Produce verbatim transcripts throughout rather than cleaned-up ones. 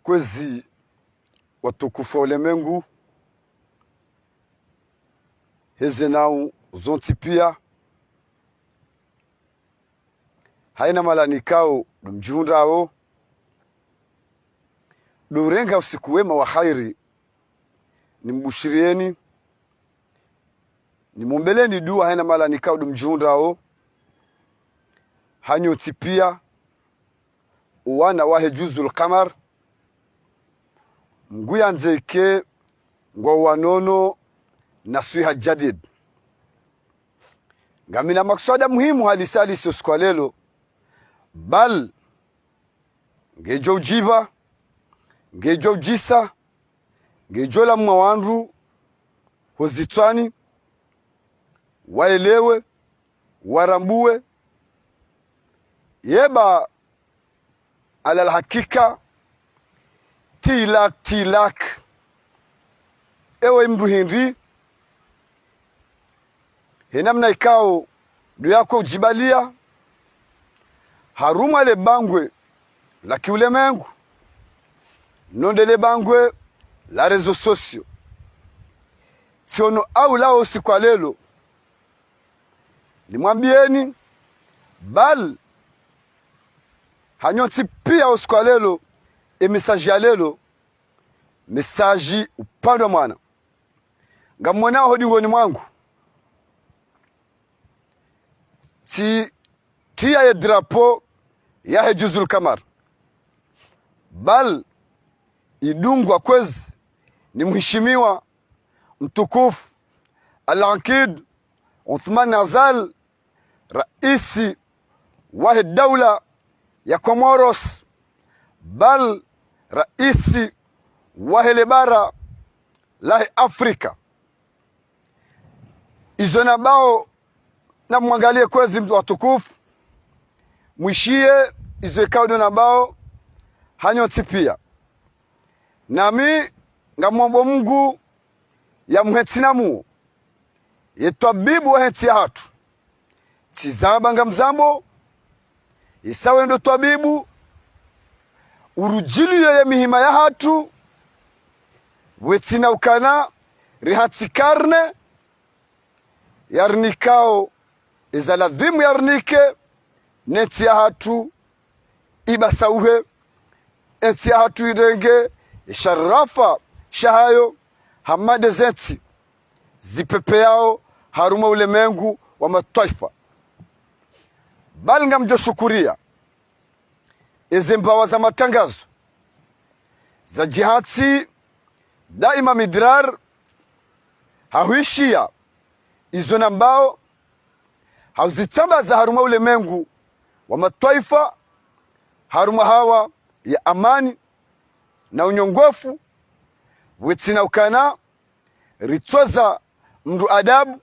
Kwezi watukufu wa ulemengu, heze nau zontsi pia, haina mahala nikao ndo mdjihundrao, ndo urenga usiku wema wa khairi, nimbushirieni, nimumbeleni dua haina mahala nikao ndo mdjihundrao, hanyu ntsi pia, owana wahe Juzul Kamar, Mngu yandze ike ngwao wanono na swiha jadid. Ngamina makswada muhimu halisi halisi usiku wa lelo, bal ngedjo udjiba, ngedjo udjisa, ngedjo lamwa wandru ho zitswani, waelewe, warambuwe. Yeba, alal hakika, tilak, tilak. Ewe mndru hindri, he namna ikao ndo yako udjibalia, harumwa le bangwe la kiulemengu, no nde le bangwe la réseaux sociaux. Tsiono aula usiku wa lelo, nimwambieni, bal hanyu ntsi pia usiku wa lelo, e message ya lelo, message upandwa mwana. Ngamwonao ho dingoni mwangu, tsi tia ye drapeau yahe Juzul Kamar, bal idungwa kwezi ni mheshimiwa mtukufu Al-Ankid Othman Azali, raisi wahe daula ya Comoros, bal raisi wahe le bara lahe Afrika. Izo nambao, namwangalie kwezi mndru watukufu, mwishiye izo ikao ndo nambao hanyu ntsi pia. Nami ngamomba Mngu yamhe ntsi na muo, ye twabibu wahe ntsi yahatru. Tsi zamba ngamzambo, isa we ndo twabibu, urudjiliye ye mihima yahatru, wetsina ukana rihantsi karne, yarinikao eza ladhimu yarinike, ne ntsi yahatru ibasauhe, e ntsi yahatru irenge e sharafa shahayo hama nde ze ntsi zipepeyao harumwa ulemengu wa matwaifa. Bal ngamdjo shukuria eze mbawa za matrangazo zadjihantsi daima midrar, ha hwishiya izo nambao, ha uzitsambaza harumwa ulemengu wa matwaifa, harumwa hawa ya amani na unyongofu, wetsina ukana ritsoza mndru adabu,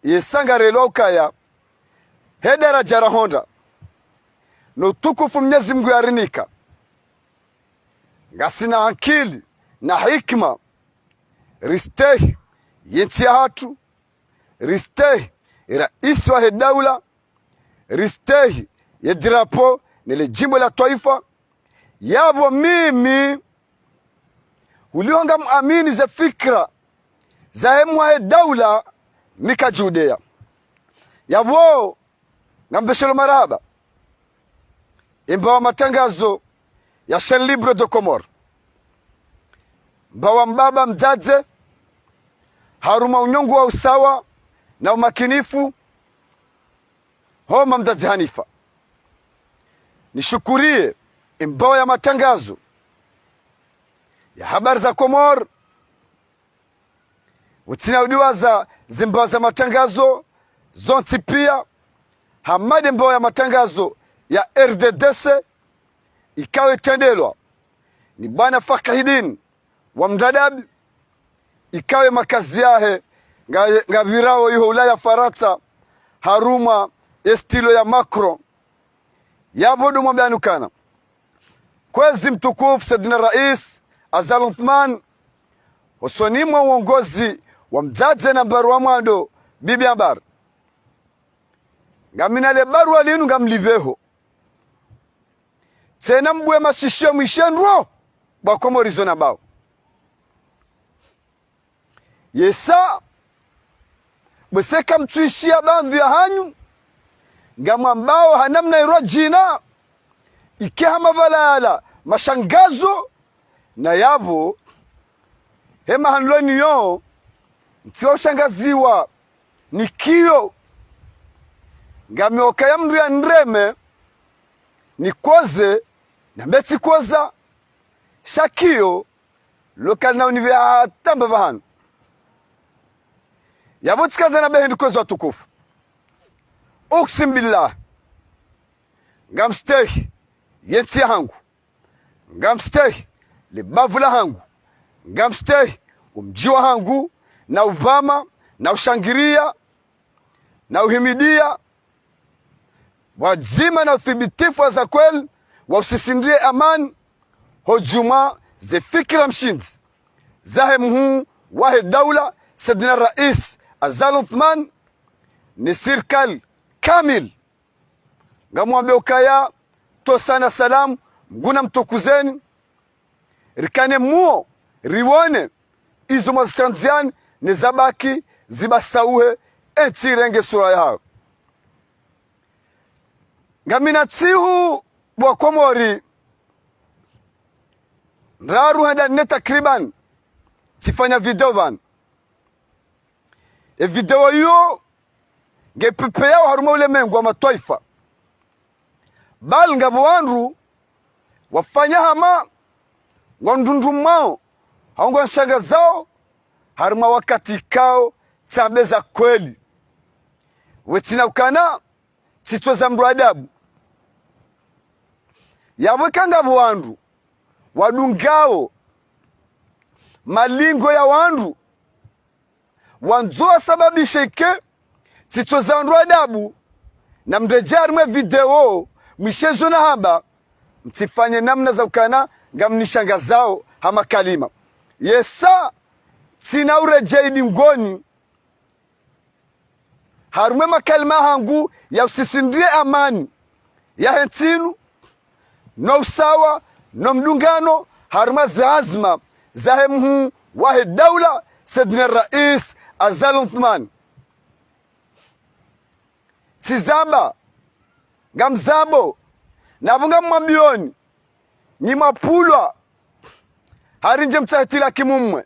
yesa ngarelewa ukaya he daraja rahondra, no utukufu Mnyezi Mngu yarinika, ngasina ankili na hikima, ristehi ye ntsi yahatru, ristehi raisi wahe daula, ristehi ye drapeau ne le djimbo la twaifa. Yapvo mimi, uliho ngamwamini ze fikira zahe mwahe daula, mi kadjudeya. Yapvo, ngambeshelo marahaba e mbawa matrangazo ya Chaîne Libre de Comores, mbawa mbaba mdzadze, harumwa unyongo wa usawa na umakinifu, homa mdzadze Hanifa. Nishukuriye e mbawa ya matrangazo ya Habari za Comores, utsina udiwaza ze mbawa za matrangazo zontsi pia, hama nde mbawa ya matrangazo ya R D D C, ikao itrendelwa ni bwana Fakahidin wa Mdradabi, ikao ye makazi yahe nga, ngapvirao iho Ulaya Farantsa, harumwa ye stilo ya Macron. Yapvo ndo mwambiani ukana kwezi mtukufu Saidina Raisi Azali Othman, hosoni mwa uongozi wa mdzadze nambari wa mwando, Bibi Ambar, ngamina le barua linu ngamlipveho. Tsena mbuwe mashishiyo mwishe ndro, bo Wakomori zo nambao. Yesa, bwese kamtsuishiya baadhwi yahanyu, ngamwambao ha namna irwa djina, ike hama pvala yala mashangazo, na yapvo, he mahanloni yo, mtsiwa ushangaziwa, nikiyo, ngamyokaya mndru ya nireme, nikoze, nambe tsikoza, sha kiyo, lokali na unipve hata mba pvahanu. Yapvo tsikandza nambe hindru kwezi watukufu. Uksim billah. Ngamstehi yentsi yahangu. Ngamstehi lebavu lahangu. Ngamstehi omdji wahangu. Na upvama, na ushangiriya, na uhimidiya, pvwadzima na uthibitifu wa za kweli, wa usisindriye amani, ho djumwa ze fikira mshindzi, zahe mhuu wahe daula, Saidina Rais Azali Assoumani, ne sirikali kamili. Ngamwambe ukaya, tosa na salamu, Mngu namtukuzeni, rikane muo, riwone, izo mwazishandziani, ne zabaki, zibasauhe, entsi irenge sura yahayo. Ngamina ntsihu bo Wakomori, ndraru henda nne takriban, tsifanya video pvanu. E video iyo, ngepvepveyao harumwa ulemengu wa matwaifa. Bali ngapvo wandru wafanya hama ngwandrundrumwao, hau ngwanshangazao, harumwa wakati ikao tsambe za kweli. Wetsina ukana, tsitsoza mndru adabu. Yapvo eka ngapvo wandru wadungao malingo ya wandru, wandzo wasababishe ike tsitsoza wandru adabu, namredjee harimwa e video, mwishe zo nahamba, mtsifanye namna za ukana ngamnishangazao ha makalima. Yesa, tsina uredjei dingoni, harumwa e makalima yahangu ya usisindriye amani yahe ntsi inu, no usawa, no mdungano, harumwa ze azma zahe mhuu wahe daula, Saidina Rais Azali Assoumani. Tsizamba, ngamzambo, na pvo ngamwambioni, nyi mwapvulwa, hari ndje mtsahe tilaki mumwe.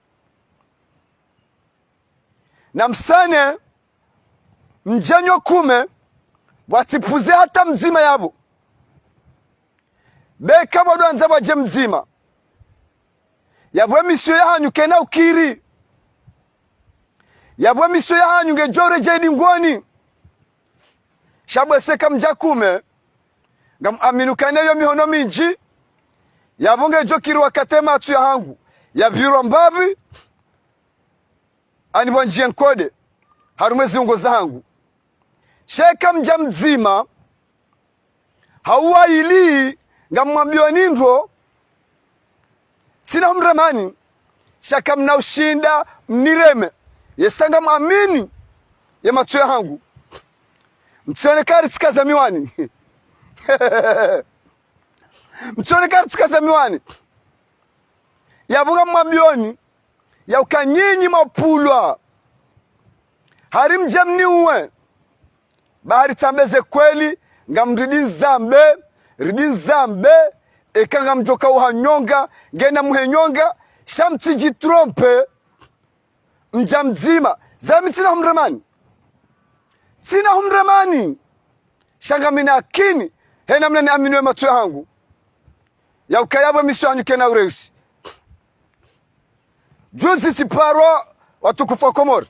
Na msane, mdje nyo kume, pvwatsipvuze hata mdzima yapvo. Beka pvwadwandza pvwadje mdzima. Yapvo e misiyo yahanyu kayina ukiri. Yapvo e misiyo yahanyu ngedjo uredjei dingoni. Sha bwese eka mdja kume, ngamwamini ukana iyo mihono mindji, yapvo ngedjo kiri wakati e matso yahangu yapvirwa mbapvi, ani pvwandjiye nkode harumwa e ziungo zahangu. Sha eka mdja mdzima, hau wa ili, ngamwambioni ndro, tsina humremani, sha kamna ushinda mnireme. Yesa ngamwamini ye matso yahangu. Mtsione kari tsikaza miwani. Mtsione kari tsikaza miwani. Yapvo ngamwambioni, ya uka nyinyi mwapvulwa, hari mdje mniuwe. Ba hari tsambe ze kweli, ngamridi nzambe, ridi nzambe, eka ngamdjoka uha nyonga, ngena muhe nyonga, sha mtsidjitrompe, mdja mdzima, zami tsina humremani. Tsina humremani. Sha ngamina yakini, he namna niaminiwo e matso yahangu, ya ukaya yapvo e misiyo yahanyu kayina ureisi. Juzi tsiparwa, watukufu wa Komori.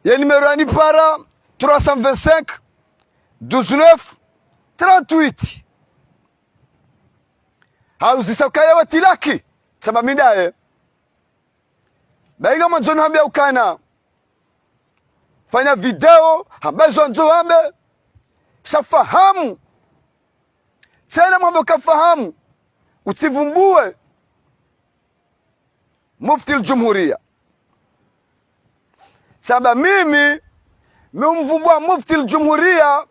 Ye numéro yanipara, trois cent vingt-cinq, douze neuf, trente-huit. Hauzisa ukaya we tilaki, tsamba mi ndaye. Bahi ngamwandzo nihambia ukana, fanya video, hamba zo wandzo wambe, sha fahamu. Tsena mwambe uka fahamu, utsivumbuwe Mufti al-Jumhuriya. Tsamba mimi, mi humvumbuwa Mufti al-Jumhuriya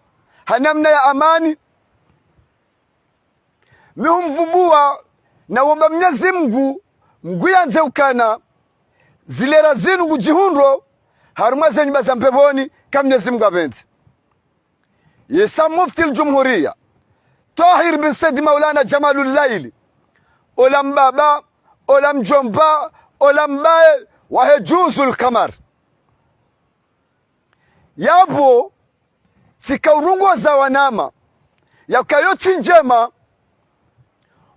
ha namna ya amani. mi humvumbuwa, na womba Mnyezi Mngu, Mngu yandze ukana, zilera zinu ngudjihundro, harumwa ze nyumba za mbepvoni, ka Mnyezi Mngu yapvendze. Yesa Mufti al-Jumhuriya, Twahir bin Said Maulana Jamalullaili, ola mbaba, ola mdjomba, ola mbaye, wahe Juzul Kamar. Yapvo, tsika urongoza wanama, yauka yo tsi ndjema,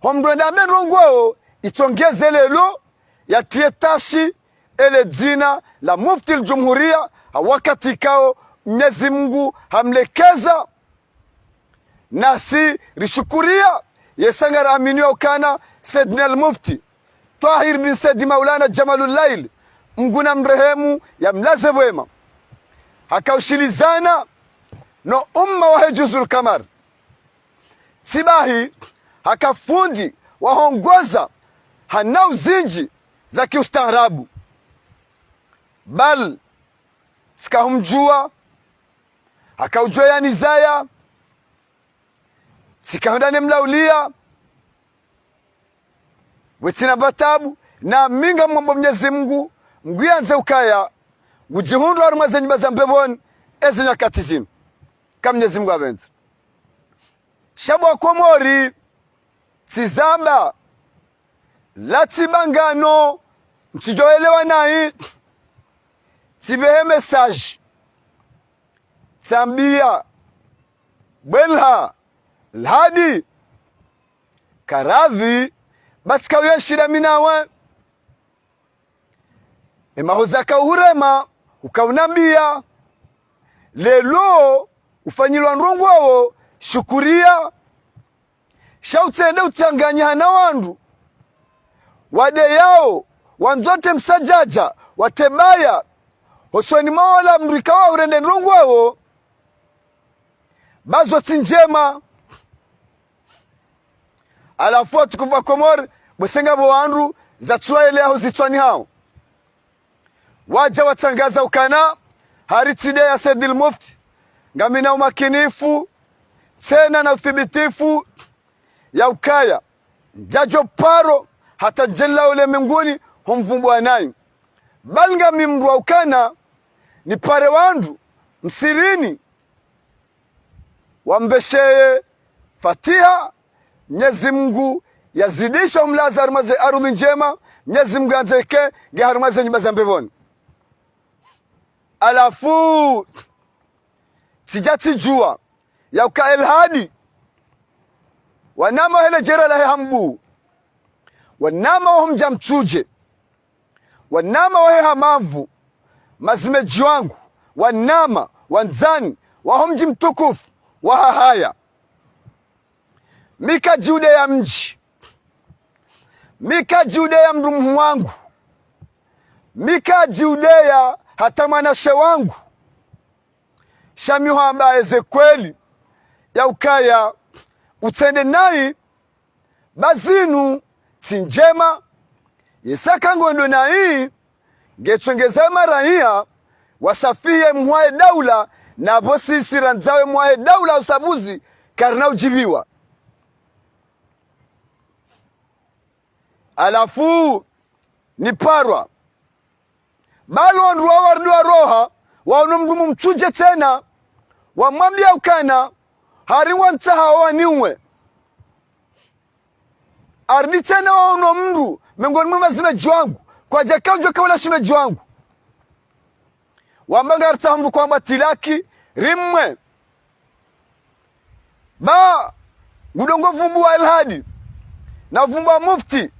ho mndru enda ambe ndrongoo, itsongeze lelo, yatriye tashi, ele dzina la Mufti al-Jumhuriya, ha wakati kao Mnyezi Mngu hamlekeza, nasi rishukuriya, yesa ngara aminiyo ukana, Saidina al-Mufti, Twahir bin Said Maulana Jamalullaili, Mngu namrehemu yamlaze pvwema. Haka ushilizana no umma wahe Juzul Kamar. Tsi bahi, haka fundi wahongoza ha nau zindji za kiustaarabu. Bal, tsika humdjuwa, haka udjuwa yanizaya, tsika hundra ne mlauliya, we tsina pvatabu, na mi ngamomba Mnyezi Mngu, Mngu yandze ukaya, ngudjihundro harumwa ze nyumba za mbepvoni, ezi nyakati zinu. Ka Mnyezi Mngu yapvendze. Sha bo Wakomori, tsizamba, la tsi bangano, mtsidjoelewa nayi, tsipvehe message, tsambiya, bwelha, Alhadi, karadhi, ba tsika uyenshida mi nawe. Emahoza kauhurema, ukaunambiya. Lelo, ufanyilwa ndrongoo, shukuriya. Sha utsende utsanganye hana wandru. Wadeyao, wandzo watre msadjadja, watre baya. Hosoni mwa ola mndru ikao urende ndrongoo. Ba zo tsi ndjema. Halafu watukufu wa Komori, bwese ngapvo wandru zatsuwaeleya ho zitswani hawo. Wadja watsangaza ukana, hari tsi deya Said al-Mufti, ngamina umakinifu, tsena na uthibitifu, ya ukaya, ndjadjo paro, hata ndjela ulemenguni, humvumbuwa nayi. Bal ngami mndru wa ukana, nipare wandru, msirini, wambesheye fatiha, Mnyezi Mngu yazidishe umlaza harumwa ze arudhi ndjema, Mnyezi Mngu yandze ike nge harumwa ze nyumba za mbepvoni. Halafu, tsidja tsidjuwa, ya uka Alhadi, wanama wahe le djera lahe Hambu, wanama waho mdja Mtsudje, wanama wahe Hamamvu, mazimedji wangu, wanama, wandzani, waho mdji mtukufu, wa Hahaya. Mi kadji udeya mdji. Mi kadji udeya mndru mhu wangu. Mi kadji udeya hata mwanashe wangu. Sha mi hwamba eze kweli, ya ukaya utsende nayi, ba zinu tsi ndjema, yesa ka ngwendo nayi, ngetsongeza maraya, wasafiye mhwaye daula, na pvo sisi randzawe mhwaye daula usabuzi, karina udjibiwa. Halafu, niparwa. Bal wandru wawo warudi waroha, waono mndru mhu Mtsudje tsena, wamwambiya ukana, hari wantsaha waniuwe. Harudi tsena waono mndru, mengoni mwe mazimedji wangu, kwadjaka udjo kaula shimedji wangu. Wamba ngaritsaho mndru kwamba tilaki, rimwe. Ba, ngudjo ngo vumbuwa Alhadi, na vumbuwa Mufti.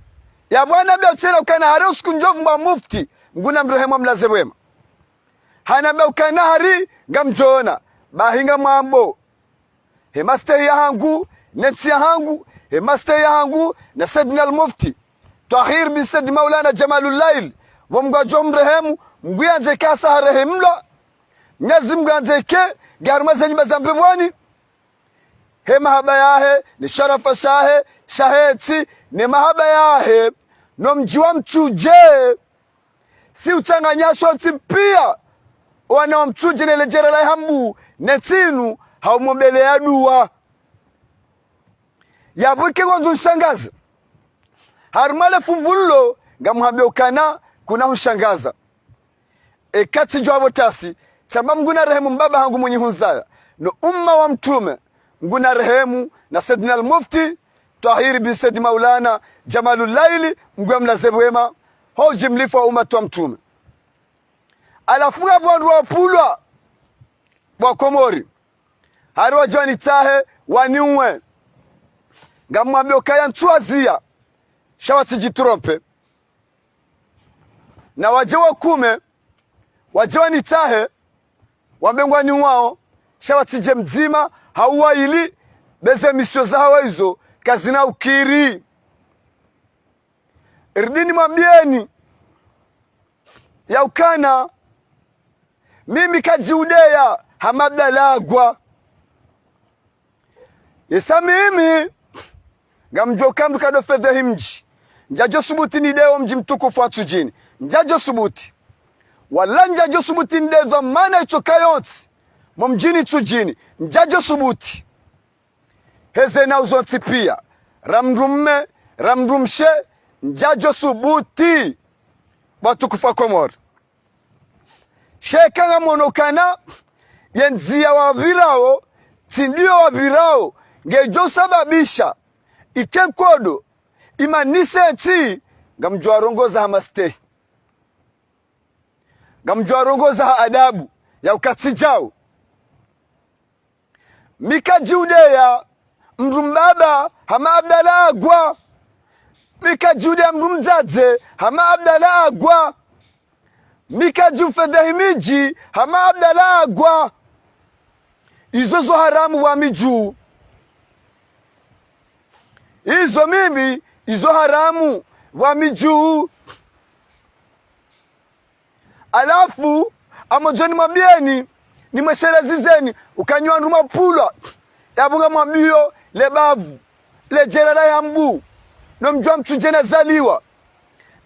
Ya bwana biya utsena ukana hari usiku ndjo vumbuwa Mufti, Mngu namrehemu amlaze pvwema. Hanambiya ukana hari ngamdjona, bahi ngamwambo. He mastehi yahangu, ne ntsi yahangu, he mastehi yahangu, na Saidina al-Mufti Twahir bin Said Maulana Jamalullail, pvo Mngu adjo mrehemu, Mngu yandze ike hasa harehemlwa, Mnyezi Mngu yandze ike nge harumwa ze nyumba za mbepvoni. He mahaba yahe, ne sharafa shahe, shahe ntsi, ne mahaba yahe, no mdji wa Mtsudje. Si utsanganya sontsi piya, wana wa Mtsudje ne le djera lahe Hambu, ne ntsi inu, ha umombeleya duwa. Yapvo ike ngwandzo nishangaze. Harumwa le fumvu lilo, ngamhambio ukana kuna hunishangaza. Eka tsidjuwa pvo tasi, tsamba Mngu narehemu mbaba hangu mwenyi hunizaya, no umma wa mtrume, Mngu narehemu na Sayyidina al-Mufti Twahiri bin Sayyid Maulana Jamalul Laili, Mngu yamlaze pvwema, ho ujimlifu wa umati wa mtrume. Halafu ngapvo wandru wapvulwa, bo Wakomori. Hari wadje wanitsahe, waniuwe. Ngamwambio ukaya ntsuwaziya, sha watsidjitrompe. Na wadje wakume, wadje wanitsahe, wambe ngwaniuwao, sha watsidje mdzima, hau waili, be ze misio zahawo izo, kazina ukiri. Ridini mwambieni, ya ukana, mimi kadjiudeya hama Abdallah Agwa. Yesa mimi, ngamdjuo uka mndru kadjofedhehi mdji. Ndjadjo subuti nideye wo mdji mtukufu wa Ntsudjini. Ndjadjo subuti. Wala ndjadjo subuti nideye dhwamana itsoka yontsi mo mdjini Ntsudjini. Ndjadjo subuti. Heze nau zontsi pia. Ra mndru mme, ra mndru mshe, ndjadjo subuti. Bo watukufu wa Komori. Sha eka ngamwono ukana, ye ndziya wapvirao, tsi ndiyo wapvirao, ngedjo usababisha, ite nkodo, imanise ntsi, ngamdjo warongoza ha mastehi. Ngamdjo warongoza ha adabu, ya uka tsidjao. Mi kadjiudeya mndru mbaba hama Abdallah Agwa. Mi kadjiudeya mndru mdzadze hama Abdallah Agwa. Mi kadjiufedhehi midji hama Abdallah Agwa. Izo zo haramu pvwa mi dju. Izo mimi, izo haramu pvwa mi dju. Halafu, amodjoni mwambieni, nimweshelezizeni, uka nyi wandru mwapvulwa, yapvo ngamwambio le bavu, le djera lahe ha Mbu, no mdji wa Ntsudje nazaliwa,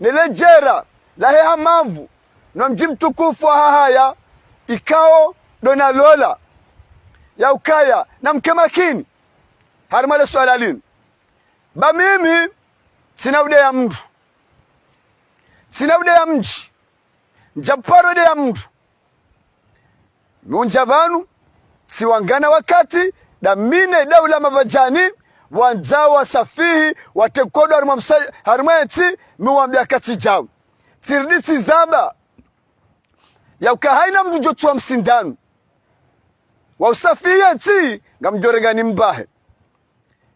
ne le djera lahe ha Mavu, no mdji mtukufu wa Hahaya, ikao ndo nalola, ya ukaya, namke makini, harumwa le swala linu. Ba mimi, tsina udeya mndru. Tsina udeya mdji. Ndjaparo udeya mndru. Mi undja pvanu, tsiwangana wakati, nda mi ne daula mapvadjani, wandzao wasafihi, wate nkodo harumwa msa-, harumwa entsi, mi wambia katsidjao. Tsiridi tsizamba, ya uka haina mndru djo tsuwa msindanu wa usafihi yentsi, ngamdjo renga nimbahe.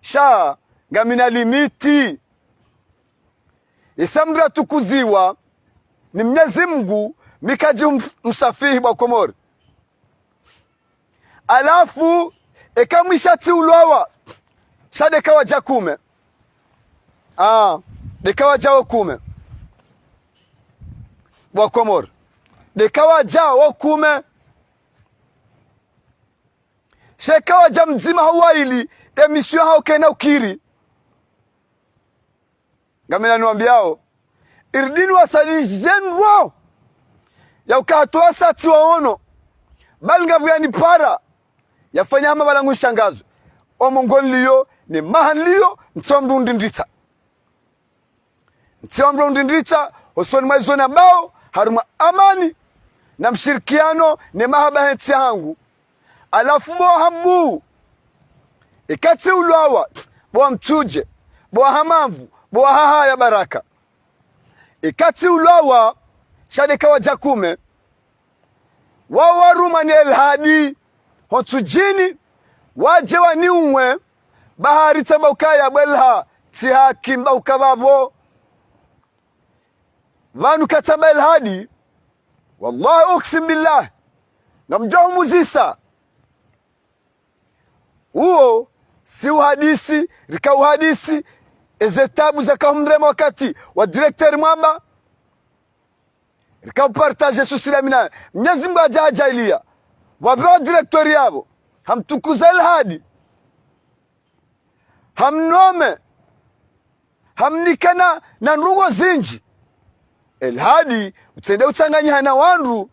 Sha, ngamina limiti. Isa mndru atukuziwa ni Mnyezi Mngu, mi kadji mf-, msafihi bo Wakomori. Halafu, eka mwisha tsiulwawa, sha ndeka wadja kume. Ah, ndeka wadja wo kume. Bo Wakomori. Ndeka wadja wo kume. Sha eka wadja mdzima hau waili, emisio hau kena ukiri. Ngamina niwambiao, iridini wasadishize ndro, ya uka hatu wasa tsiwaono, bali ngapvo yanipara, yafanya hama pvala ngunishangazo. Omo ngoniliyo, ne maha niliyo, ntsi wa mndru undindritsa. Ntsi wa mndru undindritsa, hosoni mwa izo nambao, harumwa amani, na mshirikiano, ne mahaba he ntsi yahangu. Halafu bo waha Mbu, eka tsiulwawa, bo waha Ntsudje, bo waha Mavu, bo waha Hahaya Baraka. Eka tsiulwawa, sha ndeka wadja kume. Wao warumwa ni Elhadi, ho Ntsudjini, wadje waniuwe, bahari tsamba ukaya bo Elha, tsi haki mba uka pvapvo. Pvanu katsamba Elhadi, wallahi uksim billah, ngamdjo humuzisa. Uwo, si uhadisi, rika uhadisi, eze tabu zaka humrema wakati wa directeur Mwamba, rika upartager souci la mina. Mnyezi Mngu hadja hadjaaliya, wapvewa directeur yapvo, hamtukuza Elhadi, hamnome, hamnikana na ndrongoo zindji. Elhadi, utsende utsanganyiha na wandru,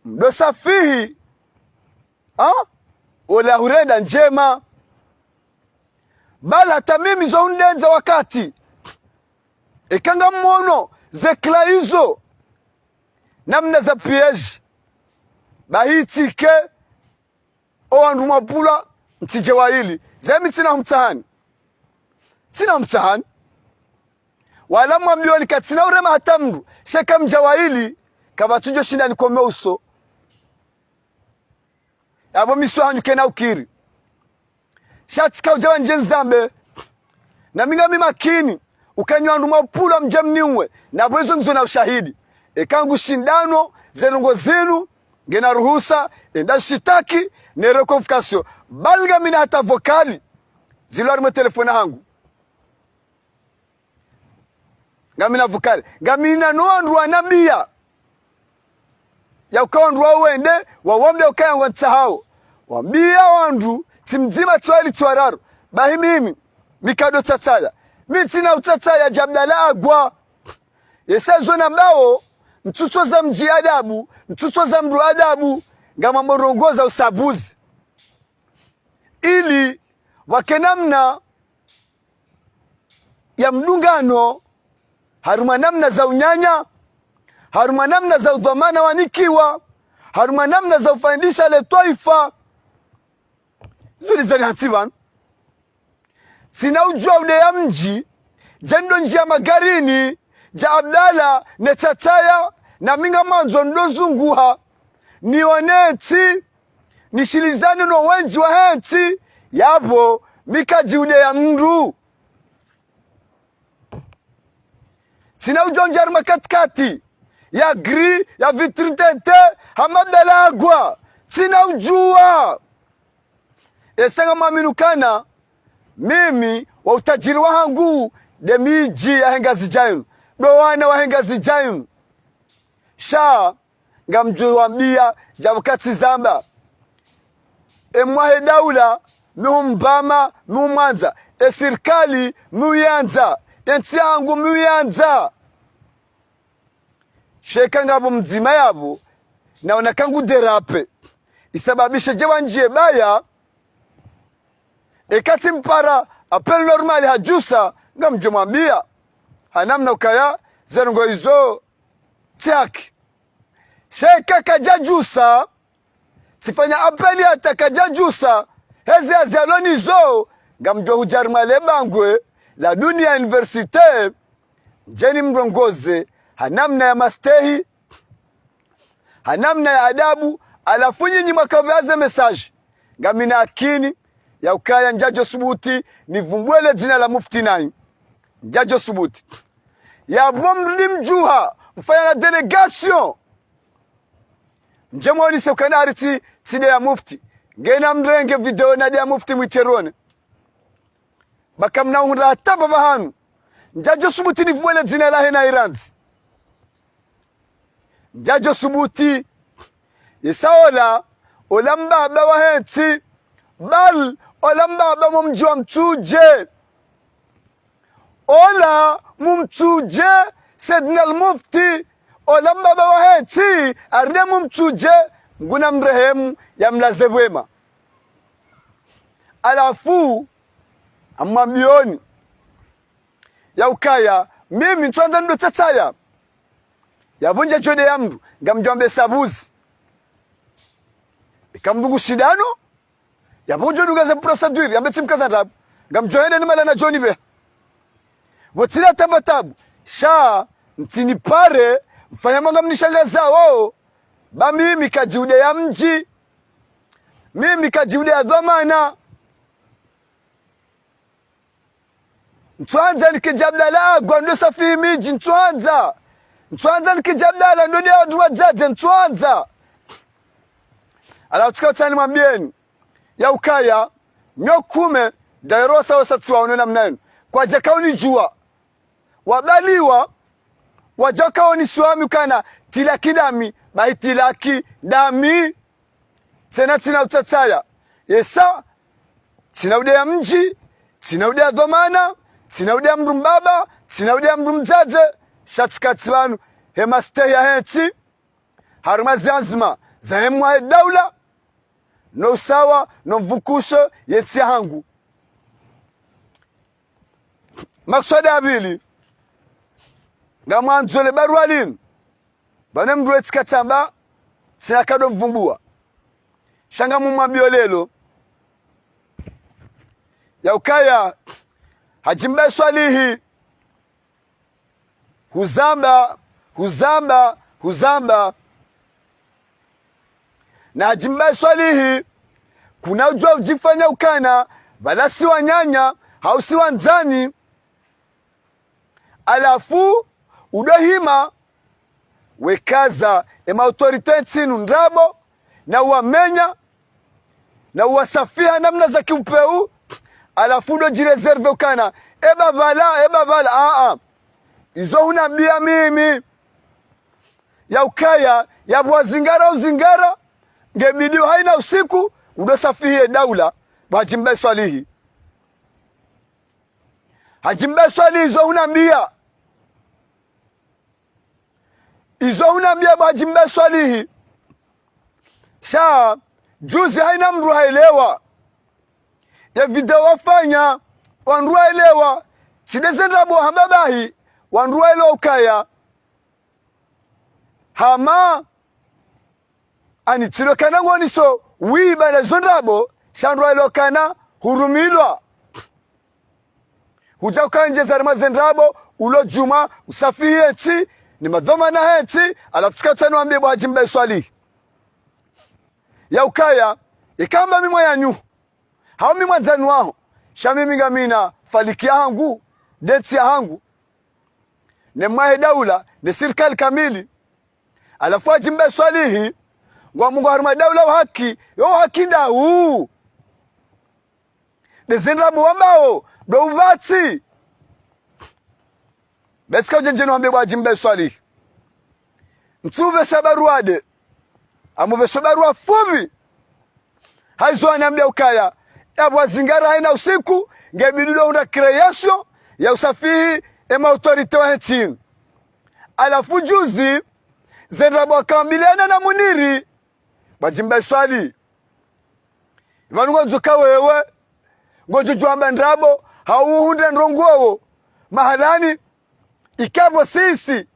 mdo safihi, ha? Ola hurenda ndjema. Bala hata mimi zo hundrendza wakati. Eka ngamwono ze kla izo, namna za piège, bahi tsike, o wandru mwapvulwa, mtsidje waili. Ze mi tsina humtsahani. Tsina humtsahani. Wala mwambiwa ni ka tsina urema hata mndru, sha eka mdja waili, kapvatsudjo shinda nikome uso. Yapvo mi uso hanyu kena ukiri. Sha tsika udja wandje nizambe. Na mi ngami makini, uka nyi wandru mwapvulwa mdje mniuwe, na pvo izo ngizo na ushahidi. Eka ngushindano, ze ndrongoo zinu, ngena ruhusa, enda shitaki, ne reconvocation. Bali ngamina hata vocal, zilo harimwa telefoni hangu. Ngamina vocal. Ngamina no wandru wanambia. Ya uka wandru wawende, wawambia ukaya ngwantsahao. Wambia wandru, tsi mdzima, tsi waili, tsi wararu. Bahi mimi, mi kado tsatsaya. Mi tsina utsatsa ya Dja Abdala Agwa. Yesa zo nambao, ntsutso za mdji adabu, ntsutso za mndru adabu, ngamambo ndrongoo za usabuzi. Ili, wake namna ya mdungano, harumwa namna za unyanya, harumwa namna za udhwamana wanikiwa, harumwa namna za ufaidisha le twaifa. Zuli zani hatsi pvanu. Tsina udjuwa udeya mdji, dje ndo ndjiya magarini, Dja Abdala, ne tsatsaya, na mi ngamwandzo ndo zunguha, niwone ntsi, nishilizane no wendji wahe ntsi, yapvo mi kadji udeya mndru. Tsina udjo ndja harumwa katikati ya gri, ya vitre teintée, hama Abdala Agwa. Tsina udjuwa. Esa ngamwaminu ukana, mimi, wo utadjiri wahangu, nde midji yahe Ngazidja inu. Ndo wana wahe Ngazidja inu. Sha, ngamdjo wambia, dja wakati zamba. E mwahe daula, mi humbama, mi humwandza. E sirikali, mi uyandza. E ntsi yangu, mi uyandza. Sha eka ngapvo mdzima yapvo, naona ka ngu déraper. Isababishe dje wandjiye baya, eka tsimpara appel normal hadjusa, ngamdjo mwambia. Ha namna ukaya, ze ndrongoo izo, tsi haki. Sha eka kadjadjusa, tsifanya appel hata kadjadjusa, heze hazi yalo nizo, ngamdjo hudja harumwa le bangwe la Dunia Université, ndjeni mrongoze, ha namna ya mastehi, ha namna ya adabu, halafu nyinyi mwakapvwaze message. Ngamina yakini, ya ukaya ndjadjo subuti, nivumbwe le dzina la mufti nayi. Ndjadjo subuti. Yapvo mrudi mdjuha, mfanya na délégation. Ndje mwonise ukana hari tsi, tsi ndeya mufti. Ngena mrenge video na ndeya mufti mwitserone. Baka mna uhundra hata pvapvahanu. Ndjadjo subuti nivumbwe le dzina lahe na irandzi. Ndjadjo subuti. Yesa ola, ola mbaba wahe ntsi. Bal, ola mbaba mo mdji wa Mtsudje. Ola Mumtsudje, Saidina al-Mufti, ola mbaba wahe ntsi, hari nde Mumtsudje, Mngu namrehemu, yamlaze pvwema. Halafu, ngamwambioni, ya ukaya, mimi ntsuandza ndo tsatsaya. Yapvo ndjadjo deya mndru, ngamdjo wambe sabuzi. Eka mndru ngushindano, yapvo ngudjo dunga ze procédure, yambe tsi mkaza ndrabo. Ngamdjo hende ni mala na djoni be. Pvo tsina tamba tabu. Sha, mtsinipare, mfanya mwanga mnishangazao. Ba mimi kadji udeya mdji. Mimi kadji udeya dhwamana. Ntsuandza nike Dja Abdala Agwa ndo safihi midji, ntsuandza. Ntsuandza nike Dja Abdala ndo ndeya wandru wadzadze, ntsuandza. Halafu tsika utsani mwambieni. Ya ukaya, nyo kume, dairo wasa wasa tsiwaono namna inu. Kwadjaka unidjuwa. Wabaliwa, wadjaka unisiwa mi ukana, tilaki ndami, bahi tilaki ndami. Tsena tsina utsatsaya. Yesa, tsina udeya mdji, tsina udeya dhwamana, tsina udeya mndru mbaba, tsina udeya mndru mdzadze, sha tsika tsi pvanu, he mastehi yahe ntsi, harumwa ze anzima, zahe mwahe daula, no usawa, no mvukusho, ye ntsi yahangu. Makswada ya pvili, ngamwandzo le barua linu, pvanu mndru yetsika tsamba, tsina kado mvumbua. Sha ngamumwambio leo, ya ukaya, Hadji Mbae Swalihi, huzamba, huzamba, huzamba. Na Hadji Mbae Swalihi, kuna udjua udjifanya ukana, pvala si wananya, hau si wandzani, halafu, udo hima, wekaza, ema autorité ntsi inu ndrabo, na uwamenya, na uwasafiha namna za kiupeu, halafu udo djiréservé ukana, eba pvala, eba pvala, a, a. Izo hunambia mimi. Ya ukaya, yapvo wazingara uzingara, ngebidi haina usiku, udo safihi ye daula, bo Hadji Mbae Swalihi. Hadji Mbae Swalihi, izo hunambia. Izo hunambia bo Hadji Mbae Swalihi. Sha, juzi haina mndru haelewa. Ye video wafanya, wandru waelewa. Tsi nde ze ndrabo hamba bahi, wandru waelewa ukaya. Hama, ani tsi lo kana ngoniso, wi bala zo ndrabo, sha wandru waelewa ukana, hurumilwa. Hudja uka ndjeza harimwa ze ndrabo, ulo djuma, usafihi ye ntsi, ni madhwamana he ntsi, halafu tsika tsanu wambie bo Hadji Mbae Swalihi. Ya ukaya, ikamba mi mwananyaho, hau mi mwandzani waho, sha mimi ngamina faliki yahangu, nde ntsi yahangu, ne mwahe daula, ne sirikali kamili. Halafu Hadji Mbae Swalihi, ngwa Mungu harimwa daula uhaki, yo uhaki ndahu. Nde ze ndrabo wambao, ndo upvatsi. Be tsika udje ndjeni wambie bo Hadji Mbae Swalihi. Ntsupvesha barua nde. Amupvesho barua fupvi. Haizo hanambia ukaya. Yapvo wazingara haina usiku, ngebidi udo hundra création, ya usafihi, ema autorité wahe ntsi inu. Halafu juzi, ze ndrabo wakambiliana na Muniri, bo Hadji Mbae Swalihi. Pvanu ngodjuka wewe, ngodjudjuwa hamba ndrabo, hau uhundre ndrongo wo, mahalani, ikapvo sisi,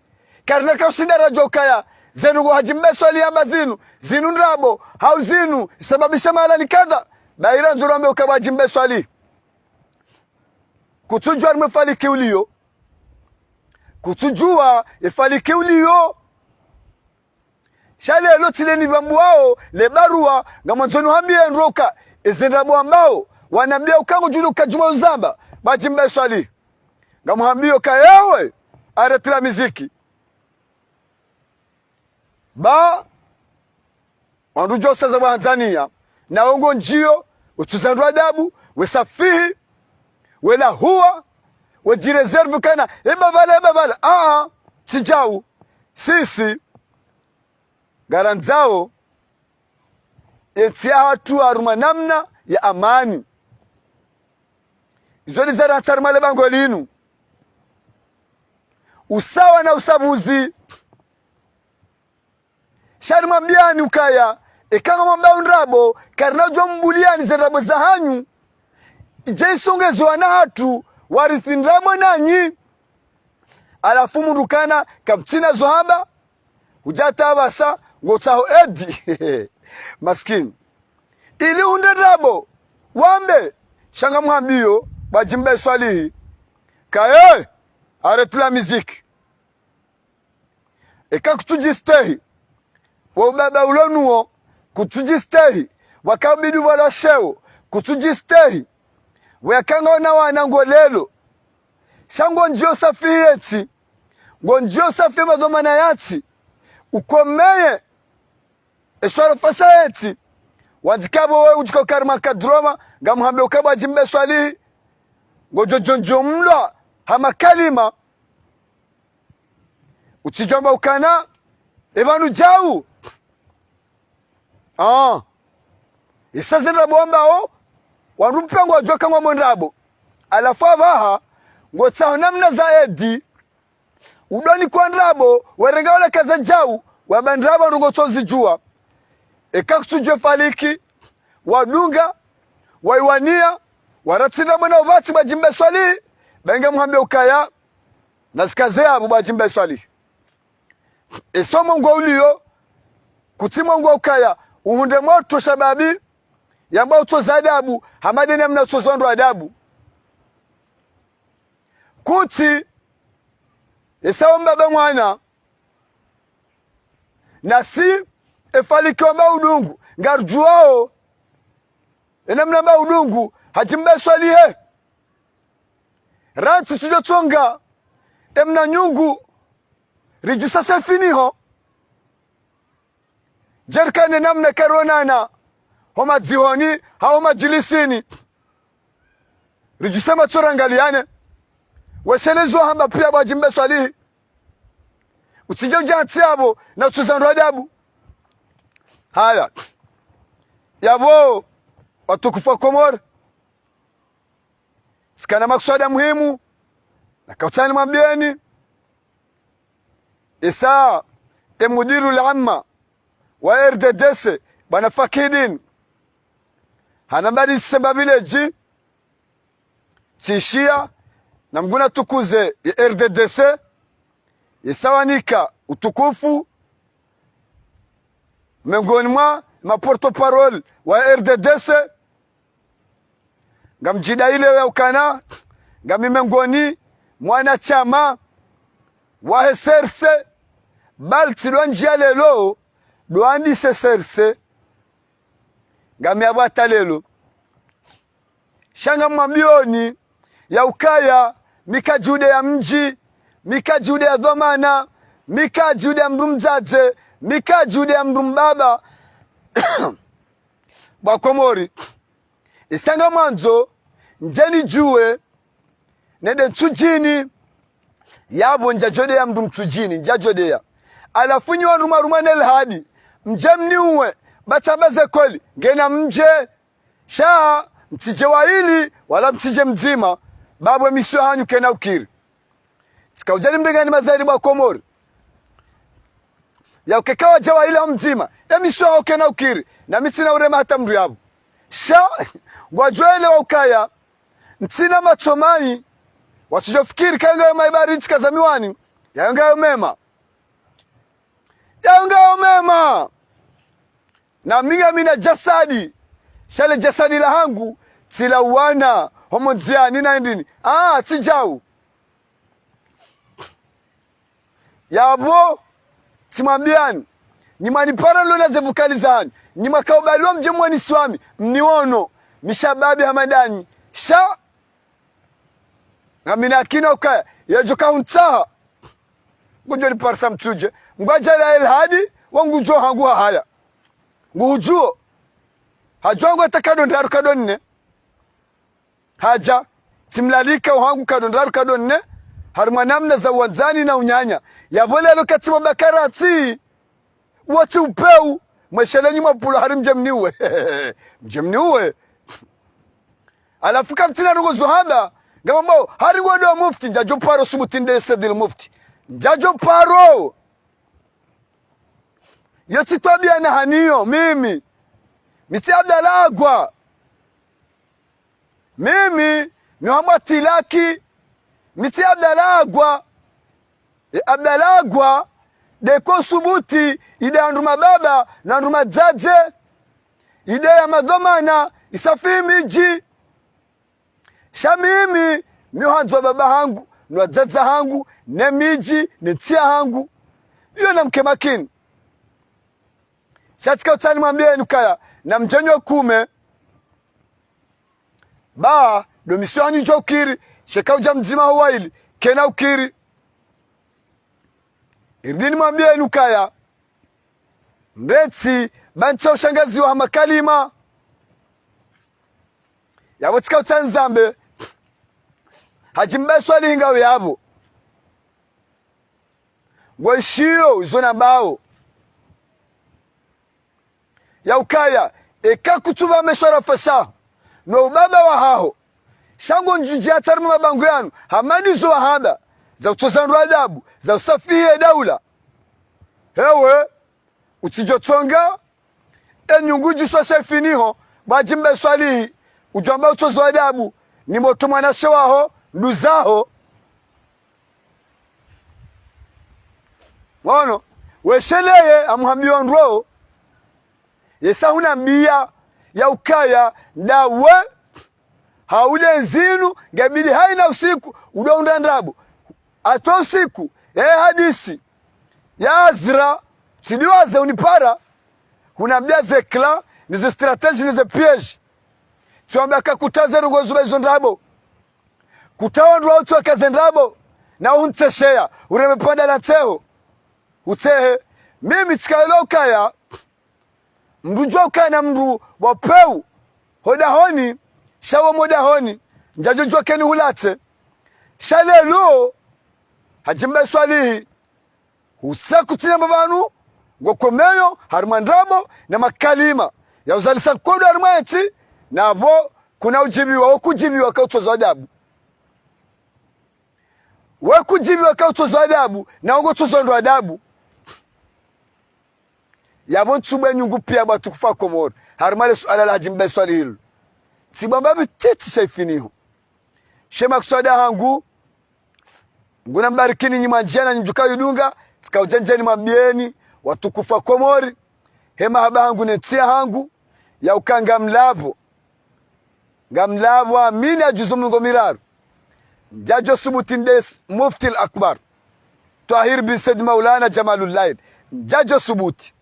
karina ka ushinda radjo kaya, zenu ngo Hadji Mbae Swalihi hamba zinu, zinu ndrabo, hau zinu, isababisha mahalani kadha, bayira ndzuru wambe uka bo Hadji Mbae Swalihi. Kutsudjuwa harimwa ye faliki uliyo, kutsudjuwa ye faliki uliyo, sha lelo tsi le nipvambuwao, le barua, ngamwandzo nuhambie ndroka, eze ndrabo wambao, wanambia uka ngodjudjuwa uka djuma uzamba, bo Hadji Mbae Swalihi. Ngamhambio ka yewe, arrête la musique. Ba, wandru djo usaza bo Tanzania, na wo ngondjio, utsuza ndro adabu, we safihi, we lahuwa, we djiréservé kana, eba pvala, eba pvala, a, a, tsi djau, sisi, ngarandzao, ye ntsi yahatru harumwa namna ya amani. Izo ndizo zarantsi harumwa le bango linu. Usawa na usabuzi. Sha rimwambiani ukaya, eka ngamwambao ndrabo, karina udjo mbuliani ze ndrabo zahanyu. Idje isongezo wana hatru, warithi ndrabo nanyi. Halafu mndru kana, kamtsina zo hamba, udja hata pvasa, ngotsaho edi. Maskini. Ili hundre ndrabo, wambe, sha ngamhambio, bo Hadji Mbae Swalihi. Kaye, arrête la musique. Eka kutsudjistehi, wo ubaba ulo nuwo, kutsudjistehi, waka ubidi pvwalwa sheo, kutsudjistehi, weka ngaona wana ngo lelo. Sha ngondjio usafihi ye ntsi, ngondjio usafihi madhwamana ya ntsi, ukomeye, eshwarafa sha ye ntsi, wandzikapvo we udjika ukaya harumwa kadroma, ngamhambio uka bo Hadji Mbae Swalihi, ngodjo djondjo mlwa, ha makalima, utsidjo amba ukana, epvanu djau. Ah. Isa ze ndrabo wambao, wandru mpango wadjuwa ka ngwamwao ndrabo. Halafu apvaha, ngotsaho namna za edi, udoni kwa ndrabo, werenge wale kaza djau, wamba ndrabo ndrongo tsozidjuwa. Eka kutsudjuwa faliki, wadunga, waiwania, waratsi ndrabo na upvatsi bo Hadji Mbae Swalihi, Ba ngamhambio ukaya, nazikaze yapvo bo Hadji Mbae Swalihi. Esa omwengo uliyo, kutsi mwengo ukaya, uhundre motro shababi, yamba utsoza adabu, hama de namna utsoza wandru adabu. Kutsi, esa omba ba mwana, nasi, efaliki wamba udungu, ngarudjuwao, enamna mba udungu, Hadji Mbae Swalihi. Rantsi tsidjo tsonga, emna nyungu, ridjuse sefiniho. Djerikane namna karonana, ho madzihoni, hau ho madjilisini. Ridjuse matso rangaliyane. Weshelezi wahamba piya bo Hadji Mbae Swalihi. Utsidje udja ntsi yapvo, na utsoza wandru adabu. Haya. Yapvo, watukufu wa Komori. Tsikana makuswada muhimu, nakautsani mwambiyeni. Esa, e mudiru l'amma wa R D D C, bwana Fakidin. Hanambari Semba Village, tsishiya, na Mngu natukuze ye R D D C, esa wanika utukufu, mengoni mwa ma porte-parole wa R D D C, ngamdjidayile ya ukana, ngami mengoni mwa wanashama wahe C R C, bal tsi ndo ndjiya lelo, ndo wandise C R C, ngami yapvo hata lelo. Sha ngamwambiyoni, ya ukaya, mi kadjude ya mdji, mi kadjude ya dhwamana, mi kadjude ya mndru mdzadze, mi kadjude ya mndru mbaba. Bo wa Komori, esa ngamwandzo, ndje nidjuwe, nende Ntsudjini, yapvo ndjadjodeya mndru Mtsudjini, ndjadjodeya. Halafu nyi wandru mwarumwa ne Elhadi, mdje mniuwe, ba tsamba ze kweli, ngena mdje, sha, mtsidje wayili, wala mtsidje mdzima, ba pvo emisiyo hanyu kayina ukiri. Tsika udja nimrengani mazayidi bo wa Komori. Ya ukaya eka wadja wayili hau mdzima, emisiyo hawo kayina ukiri, nami tsina urema hata mndru yapvo. Sha, ngwadjo elewa ukaya, ntsina matso mayi, watsudjo fikiri kaya ngayo mayi bari ntsika za miwani, yayo ngayo mema. Yayo ngayo mema. Nami ngamina djasadi, sha le djasadi lahangu, tsi la uwana, ho mo ndziyani na hindrini. Ah, tsi djau. Yapvo, tsimwambiyani, nyi mwanipara nilo na ze vukali zahanyu, nyi mwakaubaliwa mdje mwenisi wami, mniwono, mi shababi hama ndanyi, sha, ngamina yakini ukaya, yedjo kahuntsaha, ngudjo niparisa mtsudje, ngwadja la Elhadi, wa ngudjo hangu hahaya. Nguhudjuo, hadjuwa ngwata nkado ndraru nkado nne. Hadja, tsimlalika ohangu nkado ndraru nkado nne, harimwa namna za uwandzani na unyanya. Yapvo lelo katsi mabakara tsi, wotsi upeu, mweshelenyi mwapulo hari mdje mniuwe. Mdje mniuwe. Halafu kamtsina ndrongo zo hamba, ngamwambao, hari ngwendo mufti, ndjadjo paro subuti nde Saidil Mufti. Ndjadjo paro. Yo tsi twabiya nahaniyo, mimi. Mi tsi Abdallah Agwa. Mimi, mi hambwa Tilaki. Mi tsi Abdallah Agwa. E Abdallah Agwa, nde ko subuti, ide ya wandru mababa, na wandru madzadze. Ide ya madhwamana, isafihi midji. Sha mimi, mi uhandzwa baba hangu, no wadzadze hangu, ne midji, ne ntsi yahangu. Iyo namke makini. Sha tsika utsani mwambiyeni ukaya, na mdjenyo kume. Ba, ndo misiyo hanyu djo ukiri, sha eka udja mdzima ho wayili, kayina ukiri. Iridini mwambiyeni ukaya, mretsi, ba ntsa ushangaziwa ha makalima. Yapvo tsika utsani zambe. Hadji Mbae Swalihi ngawe yapvo. Ngwe shiyo, izo nambao. Ya ukaya, eka kutsuba meshwara fashaho. No ubaba wahaho. Sha ngo ndjudji hatari mu mabango yanu. Hama ndizo wahamba. Za utsoza wandru adabu. Za usafihi ye daula. Hewe. Utsidjo tsonga, e nyungu djuswa sefiniho, bo Hadji Mbae Swalihi, udjo amba utsozo adabu, ni motro mwanashe waho, nduzaho. Mwaono, wesheleye amuhambiwa ndro, yesa hunambiya ya ukaya ndawe, haude ndzinu, ngebidi hayina usiku, udo undra ndrabo. Hata usiku, ye hadisi ya Azra, tsidiwaze unipara, hunambiya ze clan, ni ze stratégie, ni ze piège. Tsiwambiya ka kutsaha ze ndrongo zuba izo ndrabo. Kutsaha wandru wa utsoka ze ndrabo, na uhuntsesheya, ureme pvanda la ntseho. Utsehe, mimi tsikaelo ukaya, mndru djuwa ukana mndru wa peu, hodahoni, sha wo modahoni, ndjadjo djuwa keni hulatse. Sha lelo, Hadji Mbae Swalihi, husa kutsinamba pvanu, ngokomeyo, harimwa ndrabo, na makalima, ya uzalisa nkodo harimwa entsi, na pvo, kuna udjibiwa, wo kudjibiwa ka utsozo adabu. We kudjibiwa ka utsozo adabu, na wo ngotsozo ndo adabu. Yapvo ntsubwe nyungu piya bo watukufu wa Komori. Harimwa le suala la Hadji Mbae Swalihi lo. Tsibwamba pvi titi sha ifiniho. She makuswada hangu. Nguna mbarikini nyi mwandjiya na nyi mdjuka yudunga. Tsika udja ndjeni mwambiyeni. Watukufu wa Komori. He mahaba hangu ne ntsi ya hangu. Ya uka ngamlapvo. Ngamlapvo amini ya djuzu mengo miraru. Ndjadjo subuti nde s-, Mufti al-Akbar. Twahir bin Said Maulana Jamalullail. Ndjadjo subuti.